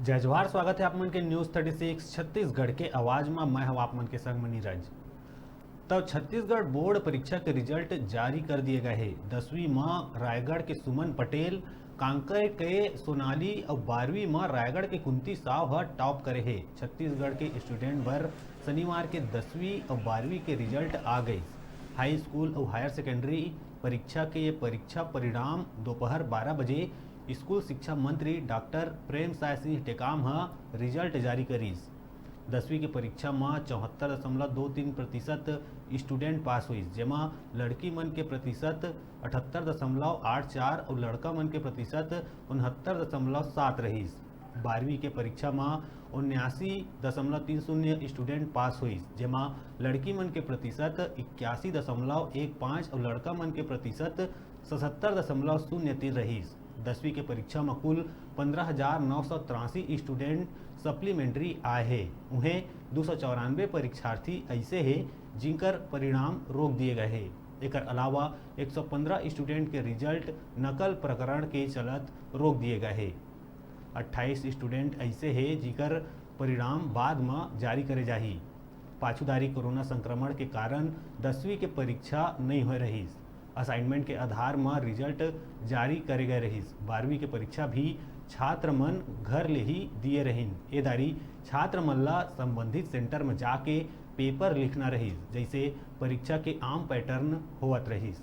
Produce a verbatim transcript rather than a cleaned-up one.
जय जोहार, स्वागत है आप मन के न्यूज़ थर्टी सिक्स छत्तीसगढ़ के आवाज म। मैं हव आप मन के संग म नीरज। तब छत्तीसगढ़ बोर्ड परीक्षा के रिजल्ट जारी कर दिए गए हे। दसवीं म रायगढ़ के सुमन पटेल, कांकेर के सोनाली अउ बारहवीं म रायगढ़ के कुंती साव ह टॉप करे हे। छत्तीसगढ़ के स्टूडेंट बर शनिवार के दसवीं अउ बारहवीं के रिजल्ट आ गइस। हाई स्कूल अउ हायर सेकेंडरी परीक्षा के ये परीक्षा परिणाम दोपहर बारह बजे स्कूल शिक्षा मंत्री डॉक्टर प्रेमसाय सिंह टेकाम ह रिजल्ट जारी करिस। दसवीं के परीक्षा म चौहत्तर दशमलव दो तीन प्रतिशत स्टूडेंट पास होइस, जेमा लड़की मन के प्रतिशत अठहत्तर दशमलव आठ चार अउ लड़का मन के प्रतिशत उनहत्तर दशमलव सात रहिस। बारहवीं के परीक्षा म उन्यासी दशमलव तीन शून्य स्टूडेंट पास होइस, जेमा लड़की मन के प्रतिशत इक्यासी दशमलव एक पाँच अउ लड़का मन के प्रतिशत सतहत्तर दशमलव शून्य तीन रहिस। दसवीं के परीक्षा म कुल पंद्रह हजार नौ सौ तिरासी स्टूडेंट सप्लीमेंट्री आए हे। उहें, दो सौ चौरानवे परीक्षार्थी ऐसे हे, जिनकर परिणाम रोक दिए गए हे। एकर अलावा एक सौ पंद्रह स्टूडेंट के रिजल्ट नकल प्रकरण के चलत रोक दिए गए हे। अट्ठाईस स्टूडेंट ऐसे हे, जिकर परिणाम बाद म जारी करे जाही। पाछूदारी कोरोना संक्रमण के कारण दसवीं के परीक्षा नइ होए रहिस। असाइनमेंट के आधार म रिजल्ट जारी करे गए रहिस। बारहवीं के परीक्षा भी छात्र मन घर ले ही दिए रहिन। ए दारी छात्र मन ला संबंधित सेंटर म जाके पेपर लिखना रहिस, जइसे परीक्षा के आम पैटर्न होवत रहिस।